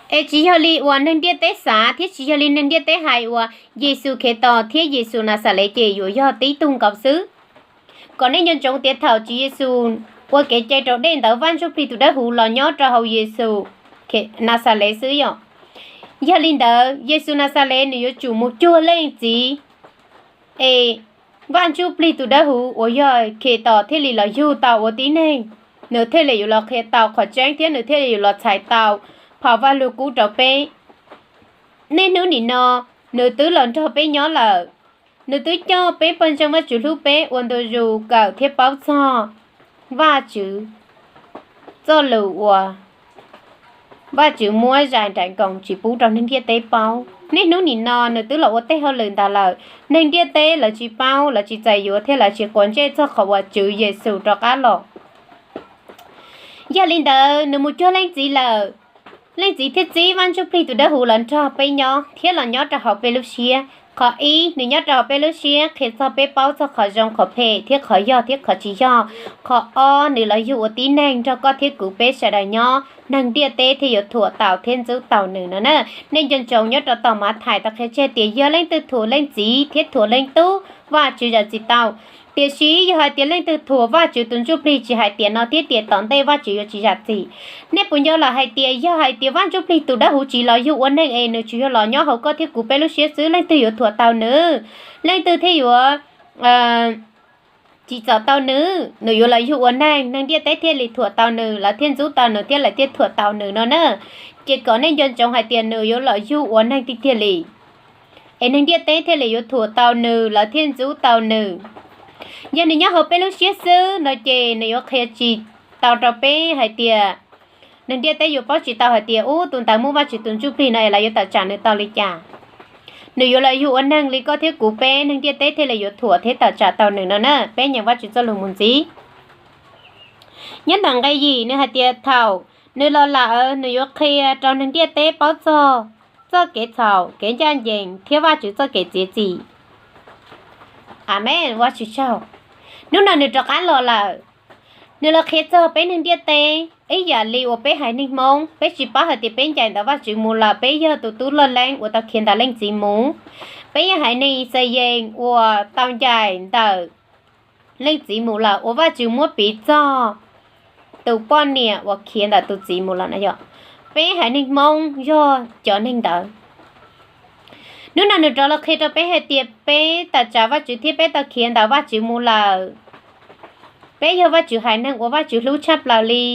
Es tsis yog li uas neeg ntiaj teb xav thiab tsis yog li neeg ntiaj teb hais uas Yexus Khetos thiab Yexus Naxales ces yuav yog tib tug nkaus xwb. Kom nej nco ntsoov tias thaum Tswv Yexus ua kev cai raus dej ntawd Vaj Ntsuj Plig tus Dawb Huv los nyob rau hauv Yexus Naxales xwb yom. Yog li ntawd Yexus Naxales nws yuav tsum mus cuag leej txiv es Vaj Ntsuj Plig tus Dawb Huv uas yog Khetos thiaj li los yug tau ua tib neeg, nws thiaj li yuav los qhia tau qhov tseeb thiab nws thiaj li yuav los txhais tau phau Vajluskub rau peb. Niaj hnub nim no nws twb los nrog peb nyob lawm. Nws twb coj peb pawg ntseeg Vajtswv hlub peb ua ntu zus kawm thiab paub txog Vajtswv txoj lus uas Vajtswv muab zais nraim nkoos tsis pub rau neeg ntiaj teb paub. Niaj hnub nim no nws twb los ua tej hauj lwm ntawd lawm, neeg ntiaj teb lawv tsis paub, lawv tsis txais yuav thiab lawv tsis quav ntsej txog qhov uas Tswv Yexus rov qab los. Yog li ntawd nws mus cuag leej txiv lawm, leej txiv thiaj txib Vaj Ntsuj Plig tus Dawb Huv los nrog peb nyob thiab los nyob rau hauv peb lub siab. Qhov ib, nws nyob rau hauv peb lub siab qhia txog peb paub txog qhov zoo qhov phem thiab qhov yog thiab qhov tsis yog. Qhov ob, nws los yug ua tib neeg nrog koj thiab kuv peb sawv daws nyob, neeg ntiaj teb thiaj yuav thuam tau thiab ntxub tau nws no na. Nej nco ntsoov nyob rau tom Mathais tau qhia tseg tias yog leej twg thuam leej txiv thiab thuam leej tub, Vajtswv zam txim tau. Tiam sis yog hais tias leej twg thuam Vajtswv tus Ntsuj Plig tsis hais tiam no thiab tiam tom ntej Vajtswv yuav tsis zam txim. Nej puas nco lawm hais tias yog hais tias Vaj Ntsuj Plig tus Dawb Huv tsis los yug ua neeg es nws tsuas yog los nyob hauv koj thiab kuv peb lub siab xwb, leej twg yuav thuam tau nws? Leej twg thiaj yuav tsim txom tau nws? Nws yuav los yug ua neeg, neeg ntiaj teb thiaj li thuam tau nws, lawv thiaj ntxub tau nws thiab lawv thiaj thuam tau nws no na. Ces kom nej nco ntsoov hais tias nws yuav los yug ua neeg tiag tiag li, es neeg ntiaj teb thiaj li yuav thuam tau nws, lawv thiaj ntxub tau nws. Yog nws nyob hauv peb lub siab xwb no ces nws yuav qhia tsis tau rau peb hais tias, neeg ntiaj teb yuav paub tsis tau hais tias ub, tus ntawd muaj Vajtswv tus Ntsuj Plig no es lawv yuav tawm tsam nws tau li cas. Nws yuav los yug ua neeg li koj thiab kuv peb, neeg ntiaj teb thiaj li yuav thuam thiab tawm tsam tau nws no na. Peb nyeem Vajtswv txoj lus mus ntxiv. Nyob ntawm nqe yim nws hais tias thaum nws los lawm nws yuav qhia rau neeg ntiaj teb paub txog txoj kev txhaum, kev ncaj ncees thiab Vajtswv txoj kev txiav txim. Amees, Vajtswv tsaug. Hnub no nws rov qab los lawm. Nws los qhia txog peb neeg ntiaj teb ib yam li uas peb haiv neeg Hmoob, peb tsis paub hais tias peb ncaim ntawm Vajtswv mus lawm, peb yog tus tub loj leeb uas tau khiav ntawm leej txiv mus. Peb yog haiv neeg Yixalayees uas tau ncaim ntawm leej txiv mus lawm, uas Vajtswv muab piv txog tus poj niam uas khiav ntawm tus txiv mus lawm no yog peb haiv neeg Hmoob yog cov neeg ntawd. Hnub no nws rov los qhia rau peb hais tias peb tawm tsam Vajtswv thiab peb tau khiav ntawm Vajtswv mus lawm. Peb yog Vajtswv haiv neeg uas Vajtswv hlub tshaj plaws li.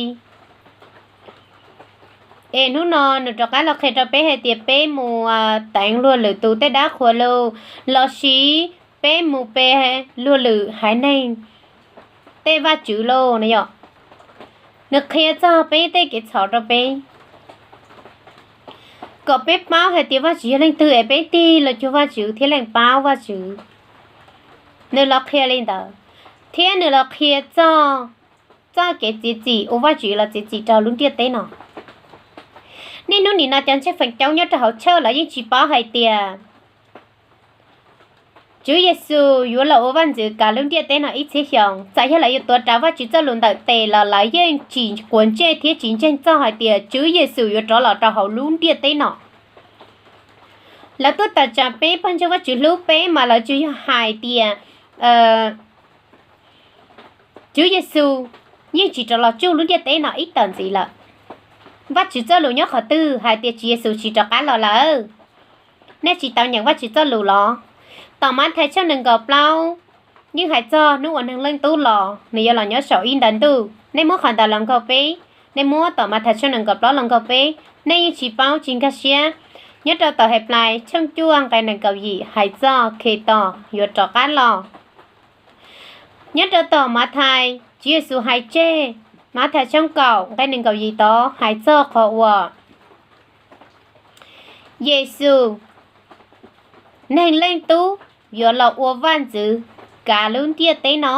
Es hnub no nws rov qab los qhia rau peb hais tias peb mus teev luag lwm tus tej dab qhuas lus, lossis peb mus pe luag lwm haiv neeg tej vaj tswv lus no yog. Nws qhia txog peb tej kev txhaum rau peb, kom peb paub hais tias Vajtswv yog leej twg es peb tig los cuag Vajtswv thiab lees paub Vajtswv. Nws los qhia li ntawd, thiab nws los qhia txog txoj kev txiav txim uas Vajtswv los txiav txim rau lub ntiaj teb no. Niaj hnub nim no cov ntseeg feem coob nyob rau hauv church lawv yeej tsis paub hais tias Tswv Yexus yuav los ua vaj ntxwv kav lub ntiaj teb no ib txhiab xyoo. Txawm yog lawv yuav tuav rawv Vajtswv txoj lus ntawm tes los lawv yeej tsis quav ntsej thiab tsis ntseeg txog hais tias Tswv Yexus yuav rov los rau hauv lub ntiaj teb no. Lawv tuaj tawm tsam peb pawg ntseeg Vajtswv hlub peb mas lawv tsuas yog hais tias Tswv Yexus yeej tsis rov los tsuj lub ntiaj teb no ib tawm ntxiv lawm. Vajtswv txoj lus nyob qhov twg hais tias Tswv Yexus tsis rov qab los lawm? Nej tsis tau nyeem Vajtswv txoj lus los? Tom Mathais tshooj nees nkaum plaub yeej hais txog hnub uas Neeg Leej Tub los, nws yuav los nyob saum ib nta ntuj. Nej muab qhov ntawd los nkaug peb, nej muab Tom Mathais tshooj nees nkaum plaub los nkaug peb, nej yeej tsis paub tsis nkag siab. Nyob rau tom Henplais tshooj cuaj nqe nees nkaum yim hais txog Khetos yuav rov qab los. Nyob rau tom Mathais, Tswv Yexus hais tseg, Mathais tshooj kaum nqe nees nkaum yim tod hais txog qhov uas Yexus, Neeg Leej Tub, yuav los ua vaj ntxwv kav lub ntiaj teb no.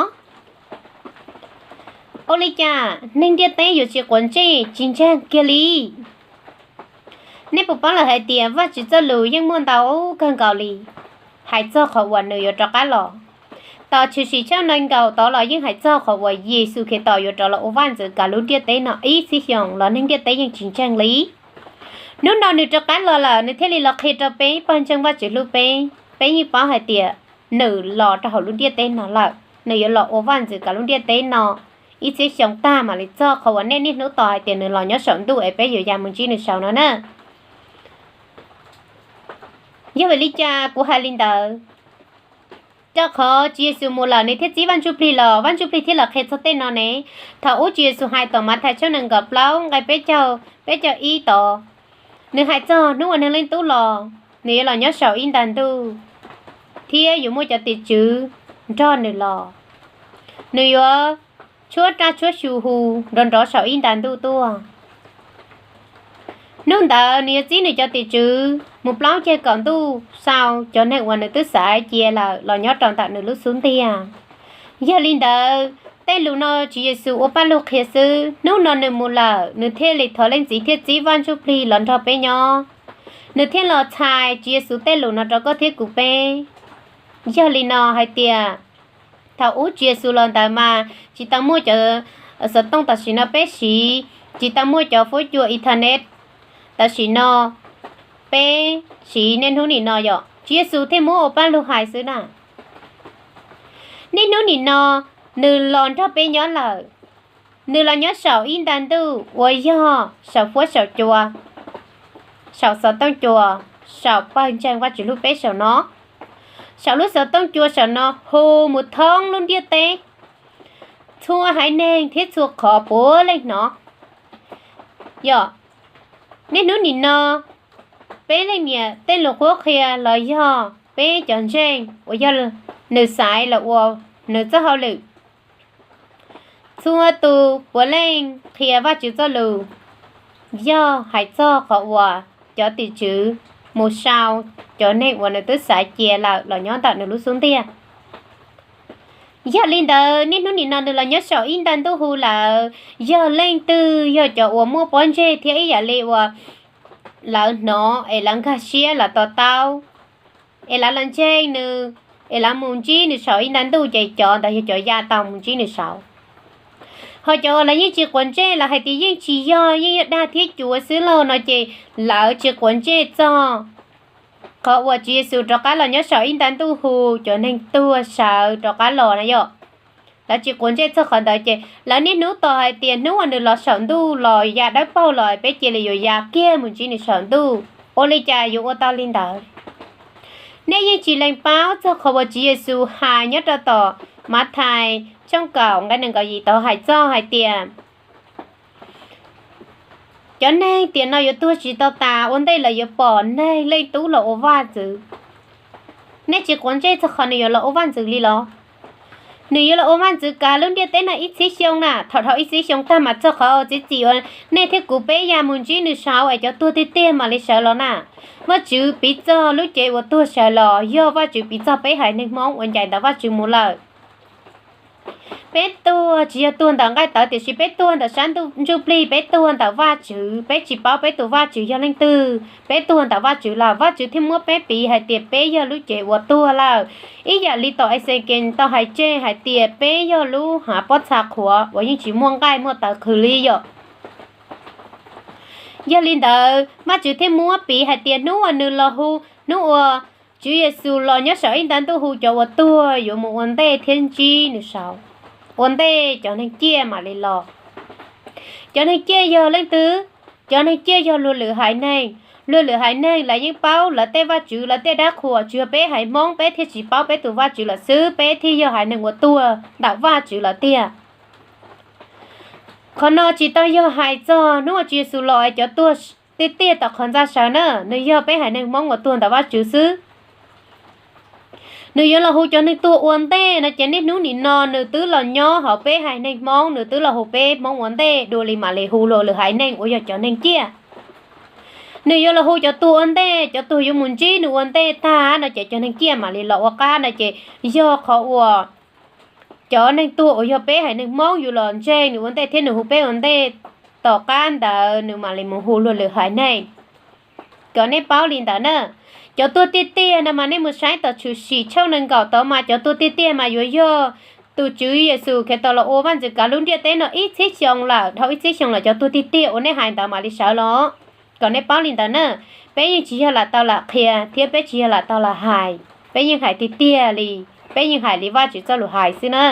Ua li cas neeg ntiaj teb yuav tsis quav ntsej tsis ntseeg kiag li? Nej puas paub lawm hais tias Vajtswv txoj lus yeej muaj ntau kawg nkaus li hais txog qhov uas nws yuav rov qab los. Tom Tshwm Sim tshooj nees nkaum tod los yeej hais txog qhov uas Yexus Khetos yuav rov los ua vaj ntxwv kav lub ntiaj teb no ib txhiab xyoo los neeg ntiaj teb yeej tsis ntseeg li. Hnub no nws rov qab los lawm, nws thiaj li los qhia rau peb pawg ntseeg Vajtswv hlub peb. Peb yeej paub hais tias nws los rau hauv lub ntiaj teb no lawm, nws yuav los ua vaj ntxwv kav lub ntiaj teb no ib txhiab xyoo tag mam li txog qhov uas nej niaj hnub tos hais tias nws los nyob saum ntuj es peb yuav ya mus ntsib nws saud no na. Yog vim li cas kuv hais li ntawd? Rau qhov Tswv Yexus mus lawm nws thiaj txib Vaj Ntsujplig los, Vaj Ntsujplig thiaj los qhia txog tej no ne. Thaum ub Tswv Yexus hais tom Mathais tshooj nees nkaum plaub nqe peb caug, peb caug ib tod, nws hais txog hnub uas Neeg Leej Tub los, nws yuav los nyob saum ib nta ntuj, thiab yuav muaj cov tim tswv nrog nws los. Nws yuav tshuab raj tshuab xyu hu nrov nrov saum ib nta ntuj tuaj. Hnub ntawd nws yuav txib nws cov tim tswv mus plaub ceg kaum ntuj sau cov neeg uas nws twb xaiv cia lawm los nyob rau ntawm nws lub xub ntiag. Yog li ntawd, tej lus no Tswv Yexus ua paj lug qhia xwb, hnub no nws mus lawm, nws thiaj li thov Leej Txiv thiaj txib Vaj Ntsujplig los nrog peb nyob. Nws thiaj los txhais Tswv Yexus tej lus no rau koj thiab kuv peb. Yog li no hais tias, thaum ub Tswv Yexus los ntawd mas tsis tau muaj cov xov tooj tam sim no peb siv, tsis tau muaj cov fuab cua internet tam sim no peb siv niaj hnub nim no yom, Tswv Yexus thiaj muab ua paj lug hais xwb na. Niaj hnub nim no nws los nrog peb nyob lawm. Nws los nyob saum ib nta ntuj uas yog saum fuab saum cua, saum xov tooj cua, saum pawg ntseeg Vajtswv hlub peb saum no, saum lub xov tooj cua saum no hu mus thoob lub ntiaj teb, txhua haiv neeg thiab txhua qhov puav leej hnov. Yog niaj hnub nim no peb leej niam tej lus qhuab qhia los yog peb cov ntseeg uas yog nws xaiv los ua nws txoj hauj lwm, txhua tus puav leej qhia Vajtswv txoj lus, yog hais txog qhov uas cov tim tswv mus sau cov neeg uas nws twb xaiv cia lawm los nyob ntawm nws lub xub ntiag. Yog li ntawd niaj hnub nim no nws los nyob saum ib nta ntuj hu lawm, yog leej twg yog cov uas muaj pob ntseg thiab ib yam li uas lawv hnov es lawv nkag siab lawv to taub, es lawv los ntseeg nws, es lawv mus ntsib nws saum ib nta ntuj ces cov ntawd yog cov ya tau mus ntsib nws saud. Ho cov uas lawv yeej tsis quav ntsej, lawv hais tias yeej tsis yog, yeej yog dag thiab cuav xwb lauj no ces lawv tsis quav ntsej txog qhov uas Tswv Yexus rov qab los nyob saum ib nta ntuj hu cov neeg tuag sawv rov qab los na yom. Lawv tsis quav ntsej txog qhov ntawd ces lawv niaj hnub tos hais tias hnub uas nws los saum ntuj los ya dawb paug los peb cia li yuav ya kiag mus ntsib nws saum ntuj. Ua li cas yuav ua tau li ntawd? Nej yeej tsis lees paub txog qhov uas Tswv Yexus hais nyob rau tom Mathais tshooj kaum nqe nees nkaum yim tod hais txog hais tias cov neeg tiam no yuav tuag tsis tau tas, ua ntej lawv yuav pom Neeg Leej Tub los ua vaj ntxwv. Nej tsis quav ntsej txog qhov nws yuav los ua vaj ntxwv li los? Nws yuav los ua vaj ntxwv kav lub ntiaj teb no ib txhiab xyoo na, thaum dhau ib txhiab xyoo tag mas txog qhov txi txim uas nej thiab kuv peb ya mus ntsib nws saud es cov tuag tiag tiag mam li sawv los na. Vaj Tswv piv txog lub cev uas tuag sawv los yog Vaj Tswv piv txog peb haiv neeg Hmoob uas ncaim ntawm Vaj Tswv mus lawm. Peb tuag tsis yog tuag ntawm nqaij tawv, tiam sis peb tuag ntawm sab ntsuj plig, peb tuag ntawm Vaj Tswv, peb tsis paub peb tus Vaj Tswv yog leej twg, peb tuag ntawm Vaj Tswv lawm, Vaj Tswv thiaj muab peb piv hais tias peb yog lub cev uas tuag lawm. Ib yam li tom Exekees tau hais tseg hais tias peb yog lub hav pob txha qhuav uas yeej tsis muaj nqaij muaj tawv qhwv li yom. Yog li ntawd Vaj Tswv thiaj muab piv hais tias hnub uas nws los hu, hnub uas Tswv Yexus los nyob saum ib nta ntuj hu cov uas tuag yuav mus ua ntej thiab ntsib nws saud, ua ntej cov neeg ciaj mam li los. Cov neeg ciaj yog leej twg? Cov neeg ciaj yog luag lwm haiv neeg. Luag lwm haiv neeg lawv yeej paub lawv tej vaj tswv, lawv tej dab qhuas, tsuas yog peb haiv Hmoob peb thiaj tsis paub peb tus Vaj Tswv lawm xwb, peb thiaj yog haiv neeg uas tuag ntawm Vaj Tswv lawm tiag. Qhov no tsis tau yog hais txog hnub uas Tswv Yexus los es cov tuag tiag tiag tom qhov ntxa sawv na, nws yog peb haiv neeg Hmoob uas tuag ntawm Vaj Tswv xwb. Nws yuav los hu cov neeg tuag ua ntej no ces niaj hnub nim no nws twb los nyob hauv peb haiv neeg Hmoob, nws twb los hu peb Hmoob ua ntej dua li mam li hu luag lwm haiv neeg uas yog cov neeg ciaj. Nws yuav los hu cov tuag ua ntej, cov tuag yuav mus ntsib nws ua ntej tag no ces cov neeg ciaj mam li los ua qab no ces yog qhov uas cov neeg tuag uas yog peb haiv neeg Hmoob yuav los ntseeg nws ua ntej thiab nws hu peb ua ntej, tom qab ntawd nws mam li mus hu luag lwm haiv neeg. Kom nej paub li ntawd na. Cov tuag tiag tiag no mas nej mus saib tom Tshwm Sim tshooj nees nkaum tod mas cov tuag tiag tiag mas yuav yog tus Tswv Yexus Khetos los ua Vaj Ntxwv kav lub ntiaj teb no ib txhiab xyoo lawm, dhau ib txhiab xyoo lawm cov tuag tiag tiag uas nej hais ntawd mam li sawv los. kom nej paub li ntawd na. Peb yeej tsis yog lam tau lam qhia thiab peb tsis yog lam tau lam hais, peb yeej hais tiag tiag li, peb yeej hais li Vajtswv txoj lus hais xwb na.